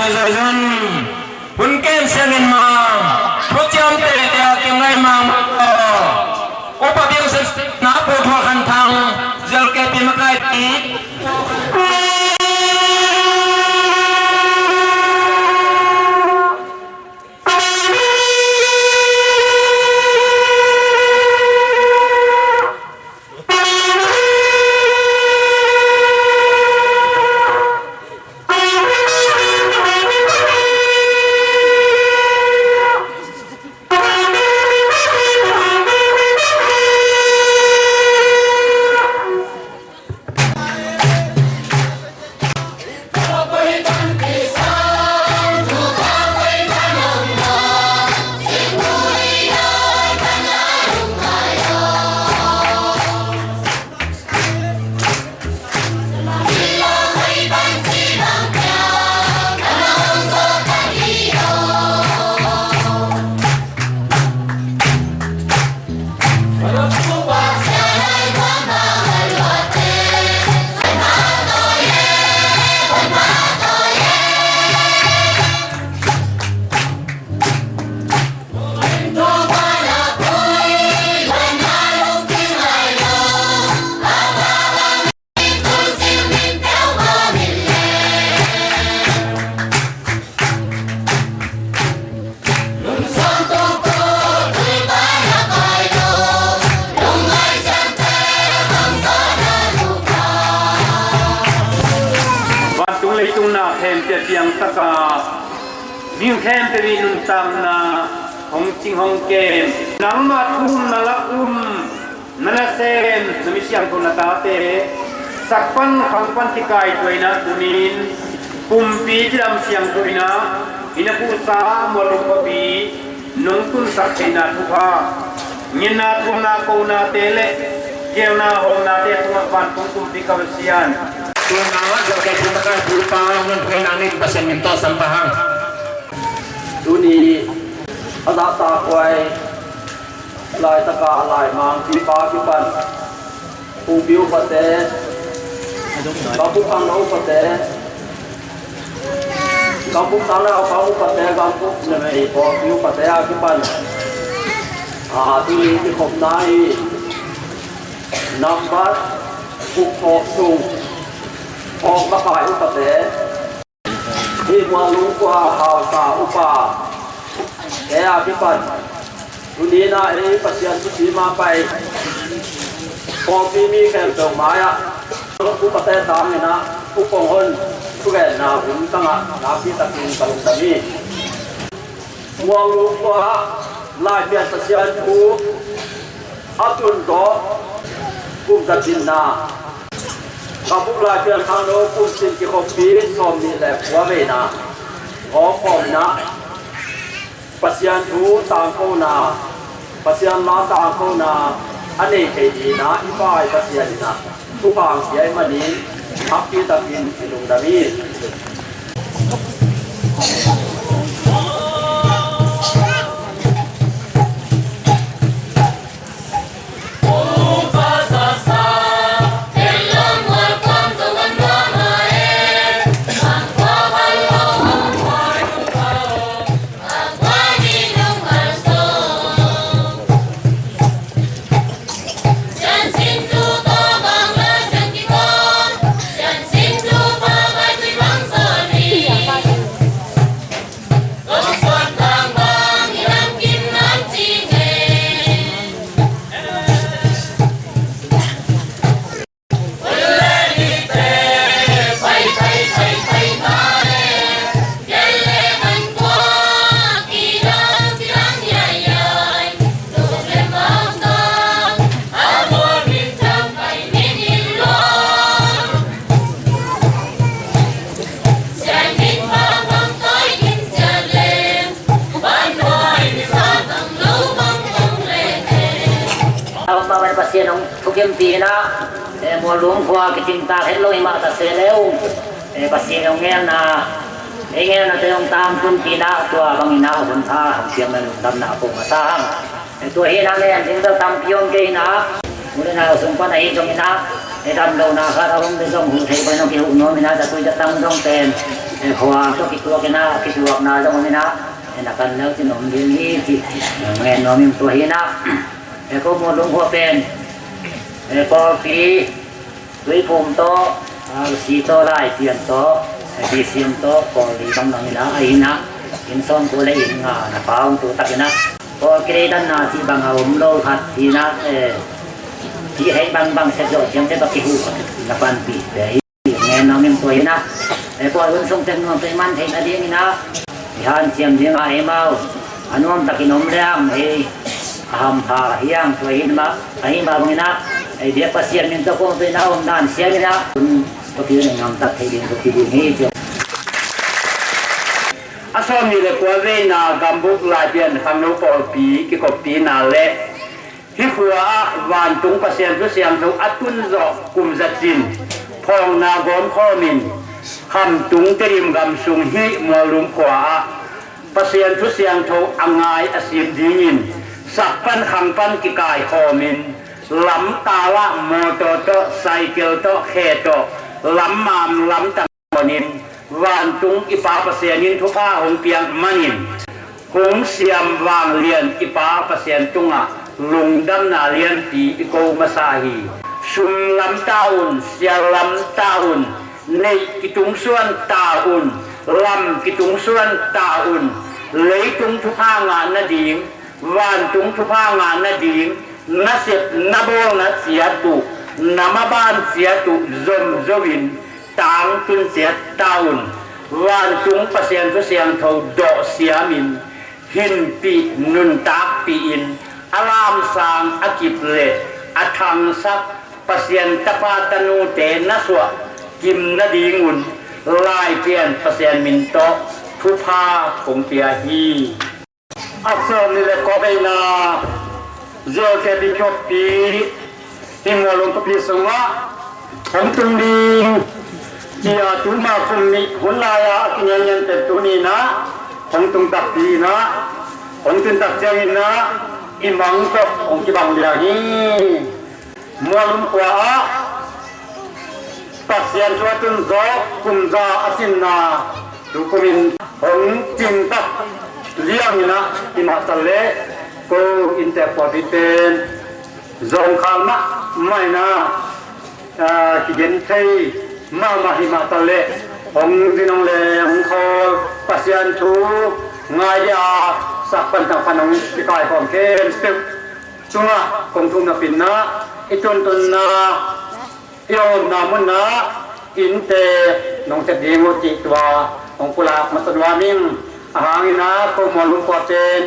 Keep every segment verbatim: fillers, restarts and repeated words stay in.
Zon hun kem siangin ma, thuciam tete a kingai mang ma. Upa biang set na pu thua khan thang, zial ke pi makai pi. Vantung leitung na khempeuh piangtaka, mi khempeuh i nuntakna hong cing hong kem. Nangmah thu um na lak um, na nasem, na mi siangtho na tate, sak pan khang pan kikaituahna tunin, pumpi cidam siangthoina i na puhsa Mual Lum Khuapi nong tunsak theihna thupha, ngetna thuakna konate le kialna hawmnate tungah vantung pumpi ka Pasian. Tuni a zahtakhuai laitaka a laimang pipa kipan, pumpi upate, gambup khangno upate, gambup sang naupang upate, gambup numei pawlpi upate a kipan, a, tuni kikhopna hi. Nambat kuk khawk sung khawk makai upate, hih Mual Lum khua hausa upa te a kipan, tuni-in ah ei Pasian thupi mah pai, pawlpi mi khempeuh mai-ah upate tangin ah upong hon thugenna hun tangah nakpi takin ka lungdam hi. Mual Lum khua-ah Laipian Pasian thu a tun tawh kum za tinna, gambup Laipian khangno kum tin kikhoppi sawmnih le kua veina hawmkhawmna, Pasian thu tangkona, Pasian la tangkona a nei thei dingin ah i Pa i Pasian in ah thupha hong pia ahih manin nakpi takin i lungdam hi. Pasian hong thukimpih in ah, eh, Mual Lum khua kicingtak het lo hi mah ta se leu, eh, Pasian hong ngelna, eh, ngelnate hong tangtunpih in ah, tua bangin ah hun pha hong siamna lungdamna a pong a sa hang. Eh, tua hi in ah, ngen ding bel tampi om kei in ah, u le nau sung pan ahi zongin ah, eh, damlohna khat a om le zong huh theih bangin hong kihuh nuam in ah, zatui zatang zong pen Khua tawh kituak in ah, kituakna zong om in ah, na kan lo cin om ding hi ci. Ngen nuam ing tua hi in ah. Ko Mualum khua pen pawlpi Tuiphum tawh, Lusi tawh, Laipian tawh, Bisiam tawh, pawl li bang bang in ah, a inn ah inn sawmkua le inn nga na pau tu tak in ah, pawl kideidanna cih bang a om lo khat hi in ah, hih hei bang bang sep zawh ciang sep a kihu na panpih te hi. Ngen nuam ing tua hi in ah, pawl hun sung teng nuam teng man theih nading in ah, i hanciam ding a eimau a nuam takin om leng ei a hampha hi ang tua hi in mah, a hi mah bang in ah, ei biak Pasian min tawh kong tua in ah om dan siam in ah, hun tua pi in ngam tak thei ding tua pi ding hi ci. A sawmnih le kua veina Gambuk Laipian khangno pawlpi kikoppina le hih khua ah vantung Pasian thu siangtho a tun zawh kum za cin phawngna gawm khawmin Khamtung Tedim gam sung hih Mualum khua ah Pasian thu siangtho a ngai a sim dingin sak pan khang pan kikai khawmin lam talah mawtaw tawh, cycle tawh, khe tawh, lam mam lam tang in vantung i Pa Pasian in thupha hong piak manin, hong siam vanglian i Pa Pasian tungah lungdamna lianpi i ko masa hi. Sum lam ta un, sial lam ta un, neih kitungsuan ta un, lam kitungsuan ta un, leitung thupha ngah nading, vantung thupha ngah nading, na sep na bawl na ciat uh, na maban ciat uh zomzo in tangtun ciat ta un. Vantung Pasian thu siangtho dawh siamin hinpih nuntakpih in a lamsang a kip le a thangsak Pasian tapa tanute na suah kim nadingun Laipian Pasian min tawh thupha kong pia hi. A sawmnih le kua veina J K B khoppi, hih Mualum khoppi sungah hong tung ding, cia tuma kum nih hun lai-a a kingiangian pen tuni in ah hong tung takpi in ah, hong tun tak ciangin ah i mang tawh hong kibang liang hi. Mualum khua ah Pasian thu a tun zawh kum za a cinna tu kumin hong cin tak liang in ah, i mah tal le ko inntek pawlpi pen zawngkhal mahmah in ah, kigen thei mahmah hi mah tal le hong zin hong leng hong khawl Pasian thu ngai dia sak pan tang pan hong kikai khawm khempeuh tungah kong thum napi in ah, i tuntunna, i omna munah inntek nong sep ding uh cih tua hong pulak masa nuam ing. A hang in ah ko Mualum khua pen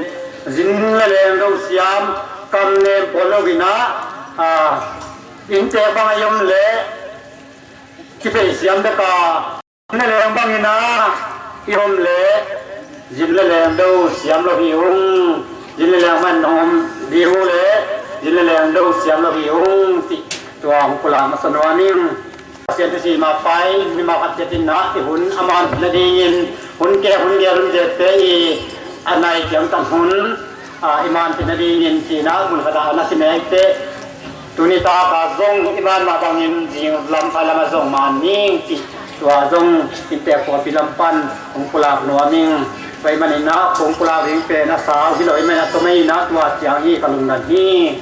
zin le leng do siam, kam nem pawl lo in ah, inntek bang a i om leh kiphei siam bek a, zin le leng bang in ah i om leh zin le leng do siam lo hi ung. Zin le leng man hong om ding uh leh zin le leng do siam lo hi ung cih tua hong pulak masa nuam ing. Pasian thu sim a pai mimal khat ciat in ah i hun a manpih nadingin hun kek hun gel hun zette i a nai ciangtan hun i manpih nadingin ci-in ah mun khat ah na kinek teh, tuni tak a zong i man mah bangin zing lam pha lam ah zong man ning cih tua zong inntek pawlpi lam pan hong pulak nuam ing. Tua ahih manin ah kong pulak ding pen a sau hi lo ahih manin ah tua mah in ah tua ciang hi ka lungdam hi.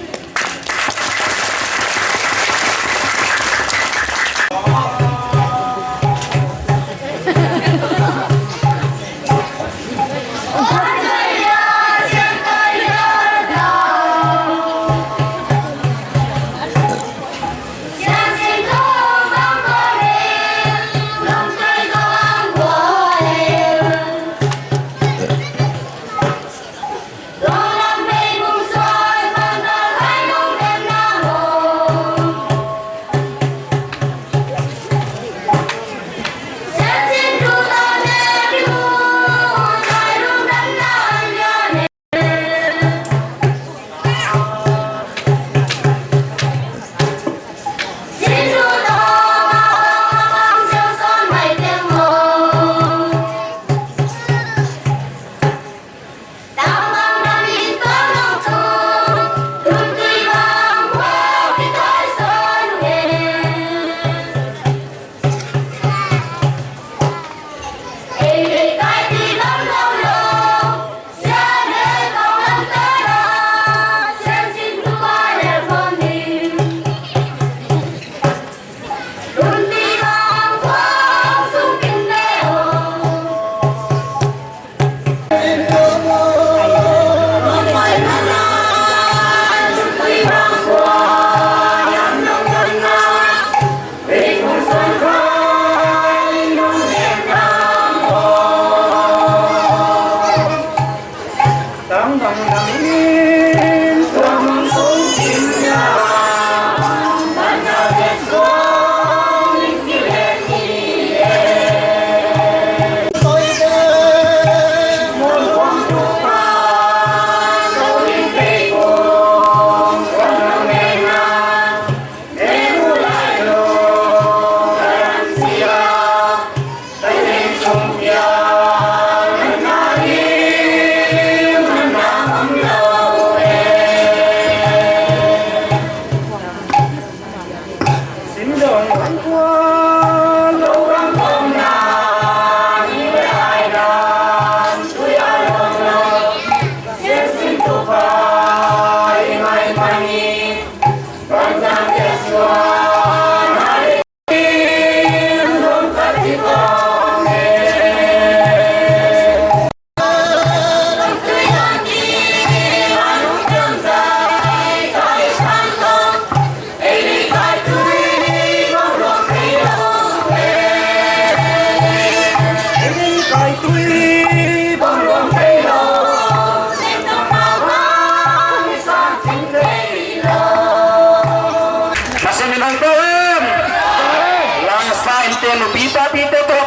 Pasian in hong ko hen. Langsa in te nupi papite tawh